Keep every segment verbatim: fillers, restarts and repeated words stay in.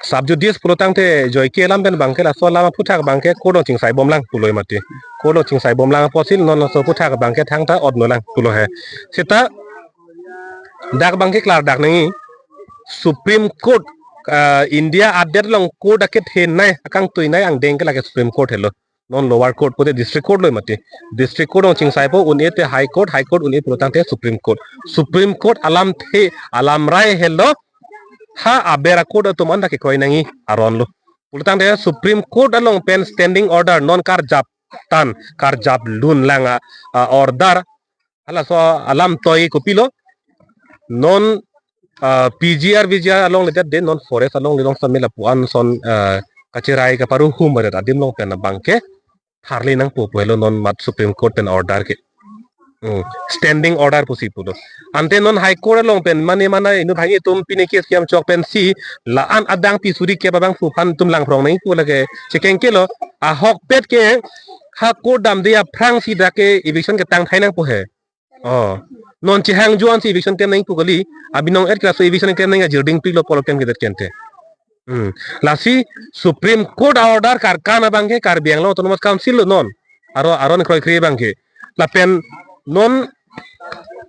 Sub judice pulo tangte joike alam pen abangke laso alam aphuthak abangke court along chingsai bomlang pulo mati. Court along chingsai bomlang apotsi non laso aphuthak abangke thangta otno lang pulo he. Seta dak abangke klardak nangji, Supreme Court, ah, India adet along court akethenei, akangtuinei angdeng ke lake Supreme Court helo. Non lower court pute district court lo mati. District court along chingsaipo, un-e te High Court, High Court un-e pulo tangte Supreme Court. Supreme Court alamthe, alamrai helo, ha aber a-court atum anta kekroi nangji aron lo. Pulo tangte Supreme Court along pen standing order non karjap tan, karjap lun lang a, a order. Halaso alam toi kopilo, non, ah, P G R, V G R along ledet de, non forest along le long samela pu-an son, ah, kacherai kaparuhum baret adim along pen abangke tharli nangpo pu helo non mat Supreme Court pen order ke. Hmm. Standing order pusi pulo. Ante non High Court along pen mane mana inut hangni atum pine case kiam chok pensi la-an adang pi suri kep abangphu aphan atum langphrong nangji pu lake chekeng kelo, ahokpet ke ha court damde aphrangsi dak ke eviction ketang thai nangpo he. Oh. Non chehang juan si eviction klem nangji pu kali, abinong et kelaso eviction klem nangji ajir dingpiklo polo klem kedet kente. Hmm. Lasi Supreme Court a-order karkan abangke Karbi Anglong Autonomous Council lo non. Aro, aron kroikre abangke. Lapen non,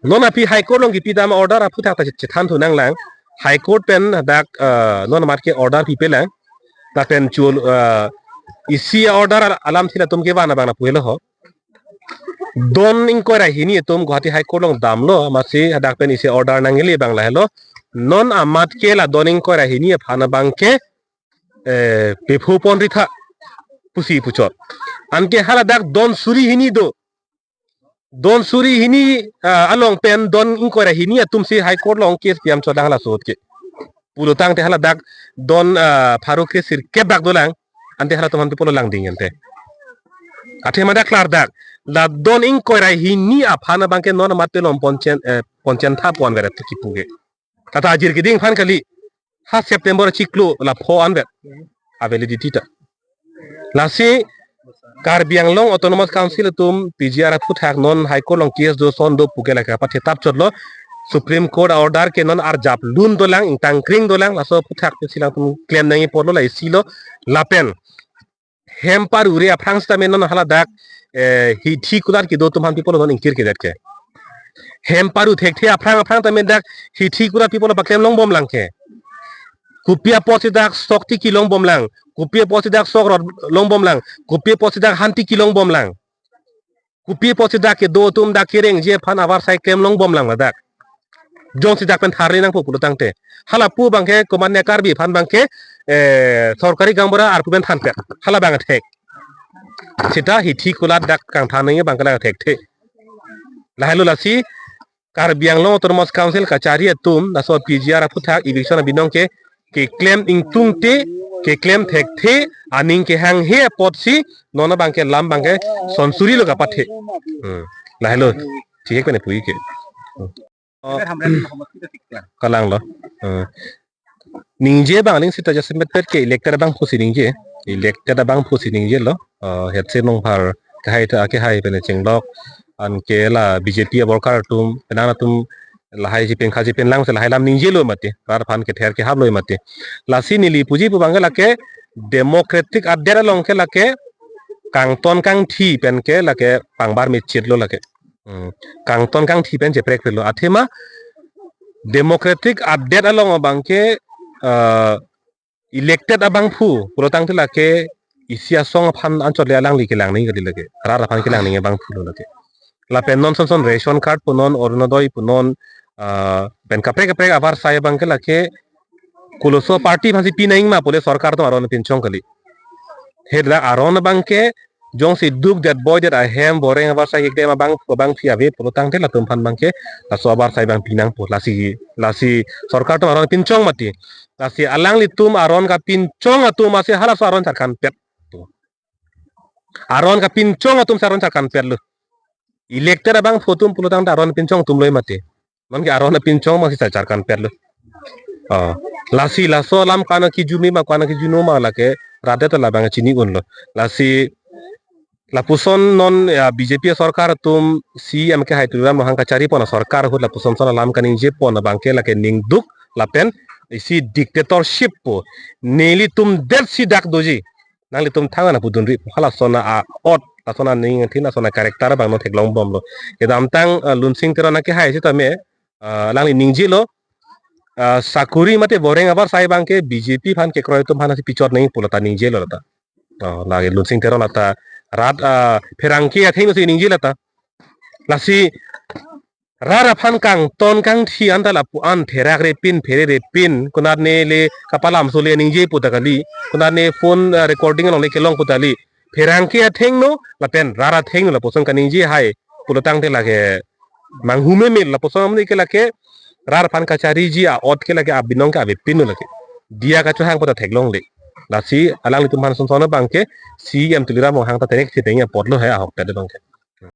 non aphi High Court along kipi dam order aphuthak ta chethan thu nanglang. High Court pen dak, eh, non amat ke order pipelang. Lapen chul, eh, isi order al-, alamthe latum kevan abang lapu helo ho. Don ingkoi ra hini atum Guwahati High Court along damlo, amatsi hadak pen isi order nangle abang lahelo. Non amat ke la don ingkoi ra hini aphan abangke, eh, pepho ponri tha pusi puchot. Anke haladak don suri hini do. Don suri hini, ah, along pen don ingkoi ra hini atumsi High Court along case piam chodang hala sot ke. Pulo tangte haladak don, ah, pharo kre sirkep dak dolang. Ante halatum aphan pi pulo langding ante. Athema dak klardak. La don ingkoi ra hini aphan abangke non amat telom ponchen, eh, ponchen tha pon veret kipu ke. Tata ajir keding aphan kali. Ha September chiklo la pho anvet a-validity ta. Lasi Karbi Anglong Autonomous Council atum P G R aphuthak non High Court along case do son do puke lake kapathe tap chotlo. Supreme Court a-order ke non arjap lun dolang, ingtangkring dolang, laso aphuthak pensi latum klem nangji pulo la isi lo lapen hem paru re aphrang sitame non haladak, eh, hithi kulat kedo atum aphan pi pulo non ingkir kedet ke. Hem paru thekthe aphrang aphrang tame dak hithi kulat pi pulo paklem long bomlang ke. Kopi apotsi dak sok tiki long bomlang, kopi apotsi dak sok rot long bomlang, kopi apotsi dak han tiki long bomlang. Kopi apotsi dak kedo atum dak kerengji aphan avarsai klem long bomlang ladak. Jongsi dak pen tharli nangpo pulo tangte. Hala pu abangke komatne Karbi aphan abangke, eh, sorkari gaonbura arpu pen thanpet. Hala abang thek. Seta hithi kulat dak kangthan nangji abangke la thekthe. Lahelo lasi Karbi Anglong Autonomous Council kachari atum laso P G R aphuthak eviction abinong ke keklem ingtungte, keklem thekthe, aning kehanghe apotsi non abangke lam abangke son suri lo kapathe. Hmm. Lahelo. Thik pen puji ke. Hmm. Oh. Hamren Mohammed kita tikla. Kalang lo. Hmm. Ningje abang aling sita jasemet pet ke elected abangphusi ningje. Elected abangphusi ningjelo. Eh, hetsi nongphar kehai ta kehai pen chenglok. Anke la B J P aborkar atum, penang atum lahai jipen kha jipen lang se lahai lam ningjelo mati. Rat aphan kether kehaplo mati. Lasi neli puji pu abangke lake democratic adet along ke lake kangton kangthi pen ke lake pangbar mechit lo lake. Hmm. Kangton kangthi pen cheprek lo. Athema democratic adet along abangke, eh, elected abangphu pulo tangte lake isi asong aphan anchot le alangli kelang nangji kali lake. Rat aphan kelang nangji abangphu lo lake. Lapen non son son ration card punon, Orunodoi punon, ah, pen kaprek kaprek avarsai abangke lake koloso party aphansi pi nangji ma pule sorkar atum aron pinchong kali. Heda aron abangke jongsi duk det boi det ahem boreng avarsai keklem abang abangpi ave pulo tangte latum aphan abangke laso avarsai abang pi nangpo, lasi lasi sorkar atum aron pinchong mati. Lasi alanglitum aron kapinchong atum asi halaso aron charkanpet. Aron kapinchong atum si aron charkanpet lo. Elected abangphu atum pulo tangte aron pinchong atum lo mati. Nonke aron pinchong abangsi char charkanpet lo. Oh. Lasi laso alam kana kijumi ma kana kijunu ma lake rat adet labang chini unlo. Lasi lapuson non ya B J P sorkar atum C M kehai Tuliram Ronghang kachari pon asorkar ahut lapuson son alam kaningje pon abangke lake ningduk lapen isi dictatorship pu, nelitum det si dak doji, nanglitum thangnat pu dunri pu, halason a-ot, lason aning thin, lason a-character abang non theklong bomlo. Kedamtang, ah, Lunsing Teron akehai sitame, ah, alangli ningjelo, ah, sakuri mate boreng abar sai abangke B J P aphan kekroi atum aphan si pichot nangji pu lata ningjelo lata. Oh, lake Lunsing Teron lata rat, ah, pherangke athengno si ningje lata. Lasi rat aphan kangton kangthi anta lapu-an therak repin, phere repin, konat ne le kapalam so le ningje pu ta kali, konat ne phone, ah, recording along le kelong pu ta kali. Pherangke athengno lapen rat athengno lapuson kaningje hai pulo tangte lake manghu memil, lapuson amonit ke lake rat aphan kachariji a-ot ke lake abinong ke avepinlo lake. Diya kachohang pu ta theklongle. Lasi alanglitum aphan sonson abangke C E M Tuliram Ronghang ta terek si tengya potlo he ahokpet abangke.